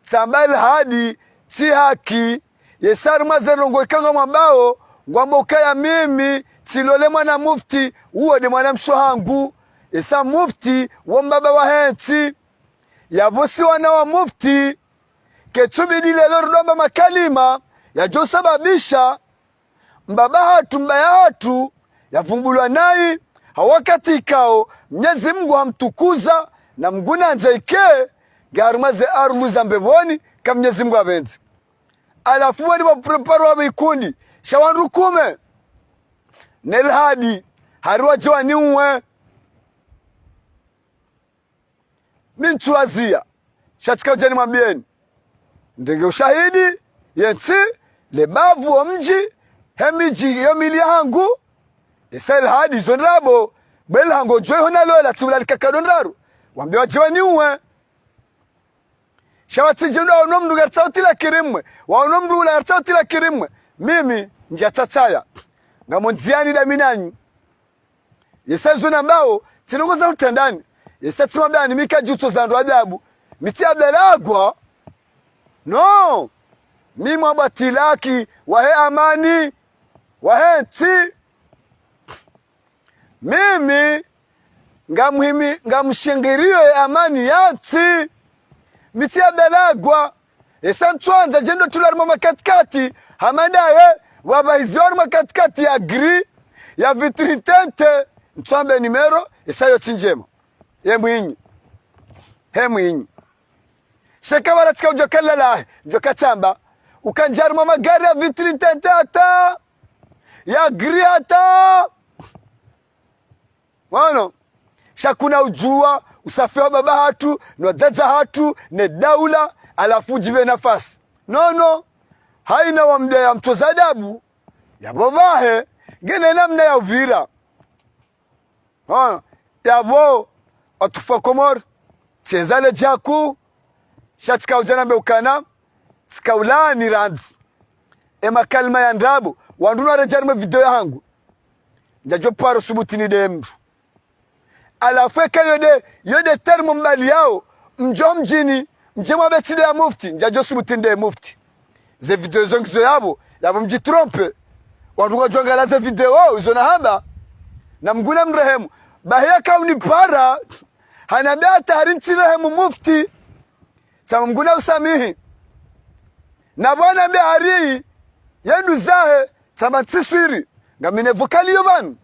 Tsamba Ilhadi, tsi haki. Yesa harimwa ze ndrongo ika ngamwambao, ngwambo ukaya mimi, tsilole mwana mufti, uwo nde mwana mshe hangu. Yesa mufti, wo mbaba wahe ntsi. Yapvo si wana wa mufti, ketsubidi lelo ridomba makalima, yadjo sababisha, mbaba hatru, mbaya hatru, yavumbulwa nayi, ha wakati ikao, Mnyezi Mungu hamtukuza, na Mungu nandze ike, nge harumwa ze arulu za mbepvoni, ka Mnyezi Mungu hapvendze. Halafu wali wapreparwa vikundi, sha wandru kume, ne Ilhadi, hari wadje waniuwe. Mi ntsuwaziya, sha tsika udja nimwambiyeni. Ndenge ushahidi, ye ntsi, le bavu, wo mdji, he midji, yo mili ya hangu. Yesa Ilhadi, zo ndrabo, bwe Ilhadi ngodjo iho nalola, tsi ulalikaka ndo ndraru. Wambiye wadje waniuwe. Sha watsidje ndo waono mndru ngaritsaho tsi la kirimwe, waono mndru ula ngaritsaho tsi la kirimwe. Mimi, ndjatsatsaya. Ngamo ndziyani dami nanyi. Yesa izo nambao, tsi ndrongo za utrendani. Yesa tsimwambiyani mi kadjutso za ndo ajabu. Mi tsi Abdallah Agwa. No. Mi mwamba tilaki, wahe amani, wahe ntsi. Mimi, ngamhimi, ngamshingiriyo ye amani ya ntsi. Mi tsi Abdallah Agwa. Yesa ntswandza djendo tula harimwa makatikati, hama ndaye, wapvahiziwa harimwa katikati ya gri, ya vitri tente, ntswambe nimero, yesa yo tsi ndjema. Ye mwinyi. He mwinyi. Sheka wala tsika udjo kalala, djo katsamba. Ukandja harimwa magari ya vitri tente hata, ya gri hata. Wano, sha kuna udjuwa, usafi wa baba hatru, no wadzadze hatru, ne daula, halafu udjipve nafasi. No, no. Hayina wa mdja ya mtsoza adabu, yapvo pvahe, ngena namna ya upvira. Wano, yapvo, watukufu wa Komori, tseza le djaku, sha tsika udja nambe ukana, tsika ulaani randzi. E makalima ya ndrabo, wandru nwaredjei harimwa video ya hangu. Ndjadjo paro subuti nde mndru. Halafu eka yo nde, yo nde terme mbali yao, mdjo mdjini, mdje mwambe tsi nde ya mufti, ndjadjo subuti nde mufti. Ze video zo ngizo yapvo, yapvo mdji trompe. Wandru ngwadjo angala ze video, izo nahamba. Na Mungu namrehemu. Bahi yaka unipara, hanambe hata hari ntsi rehemu mufti. Tsamba Mungu na usamihi. Na pvwa hanambe hari, ye nduzahe, tsamba ntsi swiri. Ngamina vocal yo pvanu.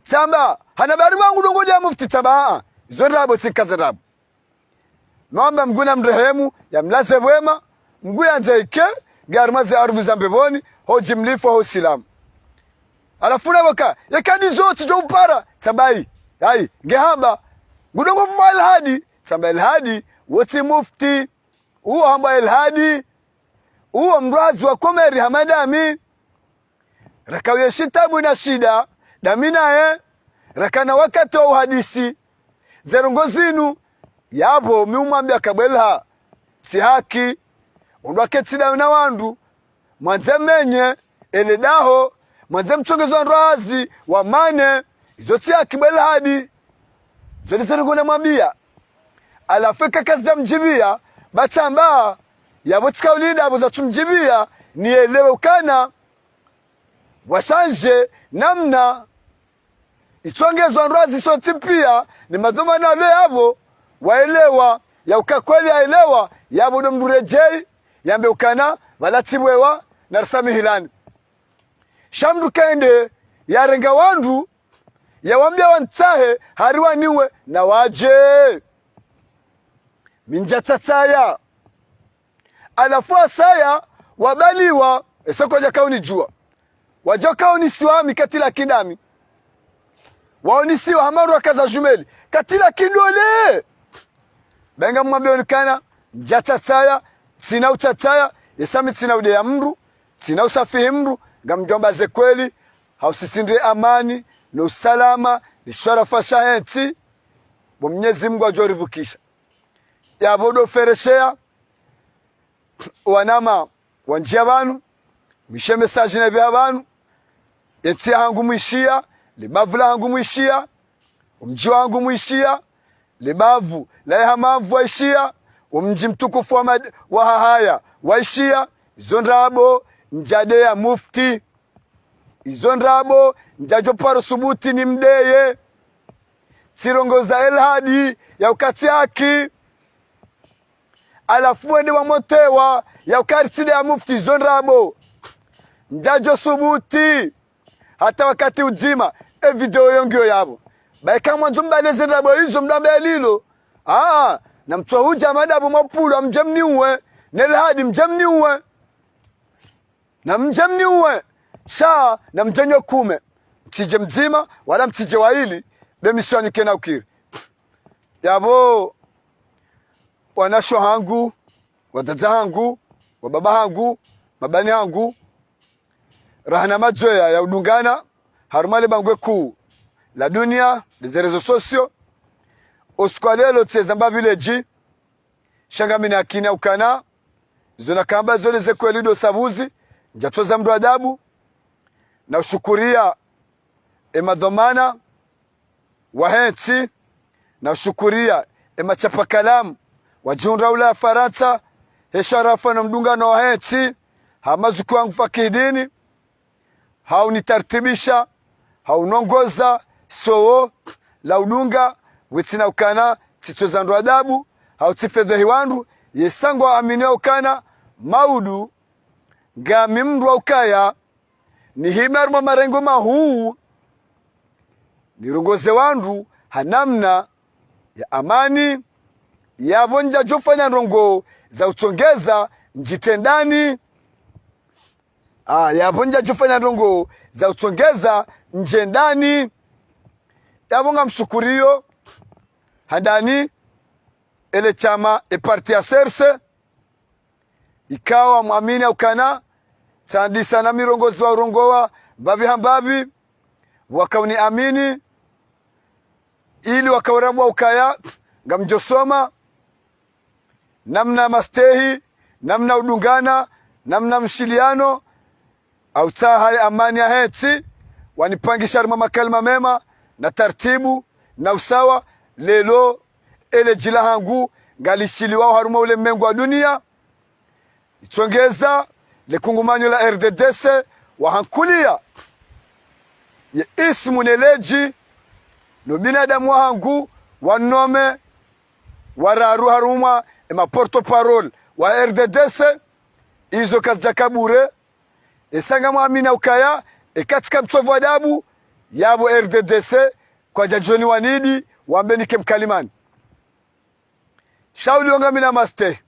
Tsamba, hanambe hari pvangu ndrongo ya mufti, tsamba, aa, izo ndrabo tsika za ndrabo. Mwamba Mungu namrehemu, yamlaze pvwema, Mungu yandze ike, nge harumwa ze arulu za mbepvoni, ho djimlifu ho silamu. Halafu na pvoka, yeka ndizo tsidjo upara, tsamba ayi, ayi, nge hamba, ngu ndrongo pvumwa Ilhadi, tsamba Ilhadi, wo tsi mufti, uwo hambwa Ilhadi, uwo mndru hazi wa Komori hama ndami, Raka uyeshi tabu na shida, dami naye, rakana wakati wa uhadisi ze ndrongoo zinu. Yapvo mi umwambia kabwelha, tsi haki. Undru aketsi dayo na wandru, mwandze menye, ele daho, mwandze mtsongeze wandru hazi, wamane, izo tsi haki bwelha hadi. Zo ndizo ndrongoo namwambia. Halafu eka kazidja mdjibia, ba tsamba, yapvo tsika ulida, apvo zatsumdjibia, nielewe ukana, washanje namna itsongezwa ndrongoo ziso tsi pia, ni madhumuni yalo yapvo, waelewa, ya uka kweli yaelewa, yapvo ndo mndru redjei, yambe ukana, pvala tsi bwewa, na risamihilani. Sha mndru kende, yarenga wandru, yawambia wantsahe, hari waniwe, na wadje. Mi ndja tsatsaya. Halafu wasaya, wabaliwa, ese kwadja kaunidjua. Wadja kaunisiwa mi katila kidami. Waunisiwa hama rwaka za jumeli. Katila kidole. Ba ngamwambia ukana, ndja tsatsaya, tsina utsatsaya, yesa mi tsina udeya mndru, tsina usafihi mndru, ngamdjomba ze kweli, ha usisindre amani, no usalama, ni sharafa shahe ntsi, bo Mnyezi Mngu adjo rivukisha. Yapvo ndo feresheya, wanama wandjia pvanu, mwishe message na pvia pvanu, yentsi yahangu mwishiya, libavu lahangu mwishiya, omdji wahangu mwishiya, libavu la Ihamamvu waishiya, omdji mtukufu wa Mad-, wa Hahaya waishiya, izo ndrabo, ndjadeya mufti. Izo ndrabo, ndjadjo paro subuti nimdeye. Tsirongoza Elhadi, ya uka tsi haki. Halafu wende wamotewa, ya uka ritsi deya mufti, izo ndrabo. Ndjadjo subuti. Hata wakati udzima, e video yo ngiyo yapvo. Ba eka mwandzo mbale ze ndrabo izo mdambe lilo. Ah, na mtso hudja madabu mapulu, amdje mniuwe. Ne Elhadi, mdje mniuwe. Na mdje mniuwe, sha na mdje nyokume. Mtsidje mdzima, wala mtsidje waili, be misiwanyuke na ukiri. Yapvo, wanashe wahangu, wadzadze wahangu, wababa wahangu, mabani wahangu, raha na madzoya ya udungana, harumwa le bangwe kuu la dunia, le ze réseaux sociaux, o usiku wa lelo tseza mbapvi ledji, sha ngamina yakini ukana, zo nakamba zo le ze kweli ndo sabuzi, ndjatsoza mndru adabu, na ushukuria e madhwamana wahe ntsi, na ushukuria e machapa kalamu, wadjihundra ula ya Farantsa, he sharafa no mdungano wahe ntsi, ha mazuki wangu Fakihidini, ha unitartibisha, ha unongoza sowo la udunga, witsina ukana tsitsoza ndro adabu, ha utsifedhehi wandru, yesa ngwaaminio ukana, maudu, ngami mndru wa ukaya, nihime harumwa marengo mahuu, nirongoze wandru, ha namna ya amani, yapvo ndjadjofanya ndrongoo za utsongeza ndjitrendani, Ah, yapvo ndjadjofanya ndrongoo za utsongeza ndjendani. Yapvo ngamshukurio, handani, ele shama, e parti ya C R C, ikao mwamini ukana, tsandisa na mirongozi wa urongowa, mbapvi ha mbapvi, wakauniamini, ili wakaurambwa ukaya, ngamdjosoma, namna mastehi, namna udungana, namna mshiliano, ha utsaha ye amani yahe ntsi, wanipangisha harumwa makalima mema, na tartibu, na usawa, lelo, ele dji lahangu, ngalishiliwao harumwa ulemengu wa dunia, itsongeza, le kungumanyo la R D D C, wahankulia, ye ismu ne ledji, no binadamu wahangu, wanome, wararu harumwa, e ma porte-parole wa R D D C, izo kazidjaka bure, esa ngamwamini ukaya, eka tsika mtsovu adabu, yapvo R D D C, kwadjadjoni wanidi, wambe nike mkalimani. Shauri yo ngamina mastehi,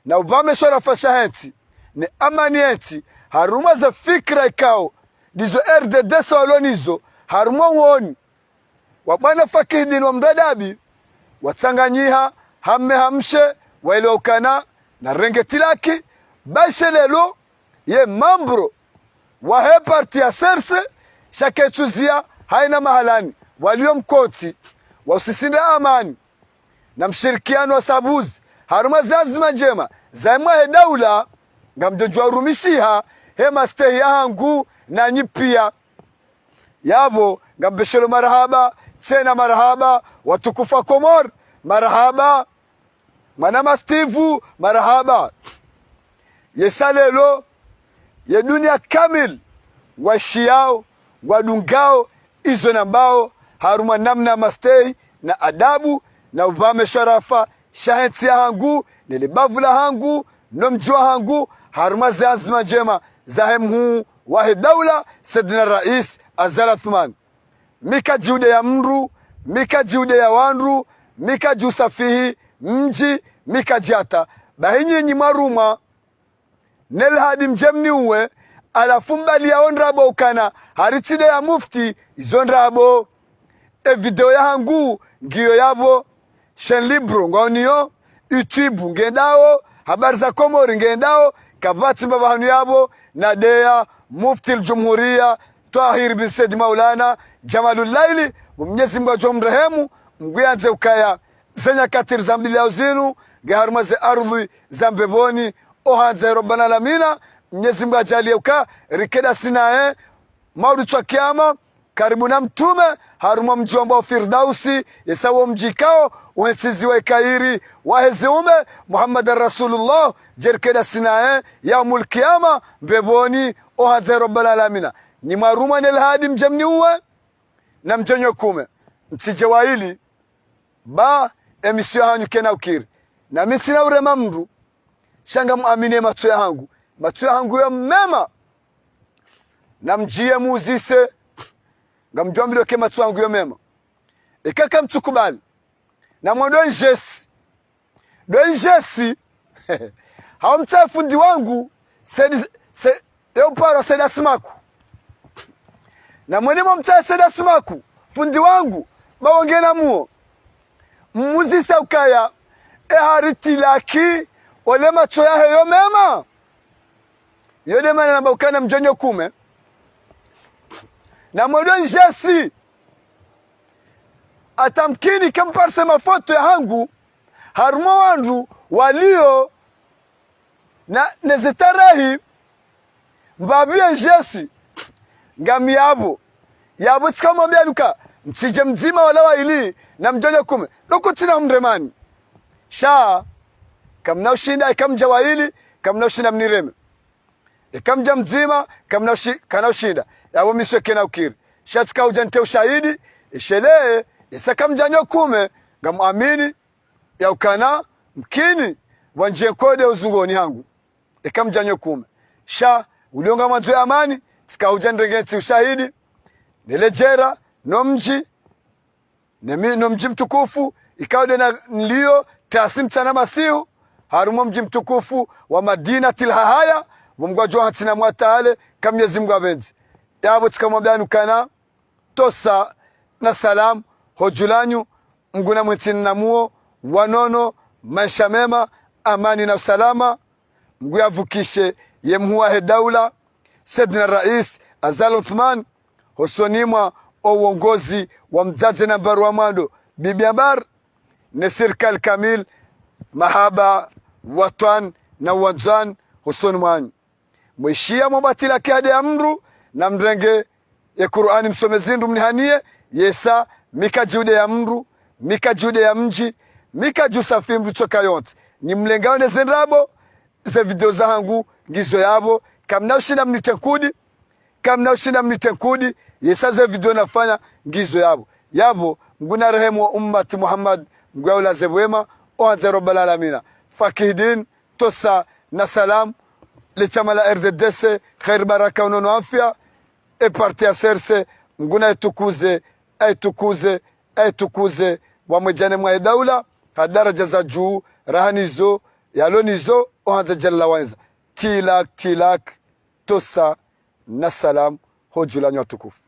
na upvame sharafa shahe ntsi, ne amani ye ntsi, harumwa ze fikira ikao, ndizo R D D C walo nizo, harumwa woni, wa bwana Fakihidini wa Mradabi, watsanganyiha, hamme hamshe, waelewa ukana, na renge tilaki, baishe lelo, ye mambro, Wahe parti ya CRC, sha ketsuziya hayina mahalani, waliyo mkontsi wa usisindra amani na mshirikiano wa sabuzi harumwa ze anzima ndjema zahe mwahe daula, ngamdjo djuwa urumishiha he mastehi yahangu nanyi piya. Yapvo ngambeshelo marahaba, tsena marahaba, watukufu wa Komori, marahaba. Mwanama Steve, marahaba. Yesa leo, ye duniya kamili, ngwashiyao, ngwadungao izo nambao, harumwa namna mastehi, na adabu, na upvame sharafa shahe ntsi yahangu, ne le bavu lahangu, no mdji wahangu, harumwa ze anzima ndjema zahe mhuu wahe daula, Saidina Rais Azali Assoumani. Mi kadji udeya mndru, mi kadji udeya wandru, mi kadji usafihi mdji, mi kadji hata. Bahi nyinyi mwarumwa ne Elhadi mdje mniuwe, halafu mbali yawo ndrabo ukana haritsi deya mufti, izo ndrabo. E video yahangu ngiyo yapvo, chaîne libre ngwaoniyo, YouTube ngendawo, Habari za Komori ngendawo, kapvatsi mbapvi hanu yapvo, nadeya Mufti al-Jumhuriya Twahir bin Said Maulana Jamalul Laili, Mnyezi Mungu yadjo mrehemu, Mngu yandze ukaya ze nyakati rizambiliyao zinu, nge harumwa ze ardhwi za mbepvoni, ohandza ya Rabbal Alamina, Mnyezi Mungu yadjaliye uka rike dasi naye, mauri tswa kiyama, karibu na mtrume, harumwa mdji wambwao Firdausi, yesa wo mdji ikao uhentsiziwa ikairi wahe ziumbe, Muhammadan Rasulullah, djerike dasi naye yaumul kiyama mbepvoni, ohandza ya Rabbal Alamina. Nyi mwarumwa ne Elhadi mdje mniuwe, na mdjo nyo kume, mtsidje waili, ba, e misiyo yahanyu kayina ukiri. Na mi ntsina urema mndru, sha ngamwamini e matso yahangu. Matso yahangu yo mema. Na mdjiye muzise, ngamdjo wambilwa ke matso yahangu yo mema. Eka kamtsukubali, na mwendo ndjesi. Ndo ndjesi. Hau mtsahe fundi wangu, Said, Said, yo upara Said Asimaku. Na mwenye mwa mtsahe Said Asimaku, fundi wangu, ba wo ngena muo. Muzise ukaya, e haritsi laki, ole matso yahe yo mema. Yo nde mana namba ukana mdjo nyo kume. Na mwendo ndjesi. Hata mkini kamparise mafoto yahangu, harumwa wandru waliyo na, ne zitarehi, mbapvi ye ndjesi, ngami yapvo. Yapvo tsikamwambiya nuka, mtsidje mdzima wala waili, na mdjo nyo kume. Ndo kutsina humremani. Sha, kamna ushinda, eka mdja waili, kamna ushinda mnireme. Eka mdja mdzima, kamna ushi-, kana ushinda. Yapvo misiyo kayina ukiri. Sha tsika udja nte ushahidi, ishelee, isa kamdja nyo kume, ngamwamini, ya ukana, mkini, wandjiye nkode uzungoni hangu. Eka mdja nyo kume. Sha, uliyo ngamwandzo ya amani, tsika udja nrenge ntsi ushahidi, ne ledjera, no mdji, ne mi-, no mdji mtukufu, ikao nde na nliyo, tasi mtsana masihu, harumwa mdji mtukufu wa Madinatil Hahaya, pvo Mngu yadjo hantsi na mwatale, ka Mnyezi Mungu yapvendze. Yapvo tsikamwambiya nukana, tosa na salamu, ho dju lanyu, Mngu na mwentsi na muo, wanono, maesha mema, amani na usalama, Mngu yapvukishe ye mhuu wahe daula, Saidina Rais Azali Assoumani, hosoni mwa o uongozi wa mdzadze nambari wa mwando, Bibi Ambar, ne sirikali kamili, mahaba, watwan, na wandzwan, hosoni mwanyu. Mwishiya mwabatila kiyade ya mndru, na mrenge ye Kur'ani msome zindru mnihaniye, yesa, mi kadji udeya mndru, mi kadji udeya mdji, mi kadji usafi mndru tsoka yontsi. Nyi mlengao ne ze ndrabo, ze video zahangu, ngizo yapvo, kamna ushinda mnite nkudi, kamna ushinda mnite nkudi, yesa ze video nafanya, ngizo yapvo. Yapvo, Mngu na rehemu wa ummati Muhammad, Mngu ya ulaze pvwema, ohandza ya Rabbal Alamina. Fakih Din, tosa na salam, le shama la R D D C, khair baraka unono afya, e parti ya CRC, Mngu na itukuze, aitukuze, aitukuze, wamwedjane mwa e daula, ha daraja za dju, raha nizo, yalo nizo, ohandza Jalla wa Azza. Tilak, tilak, tosa, na salam, ho dju lanyu watukufu.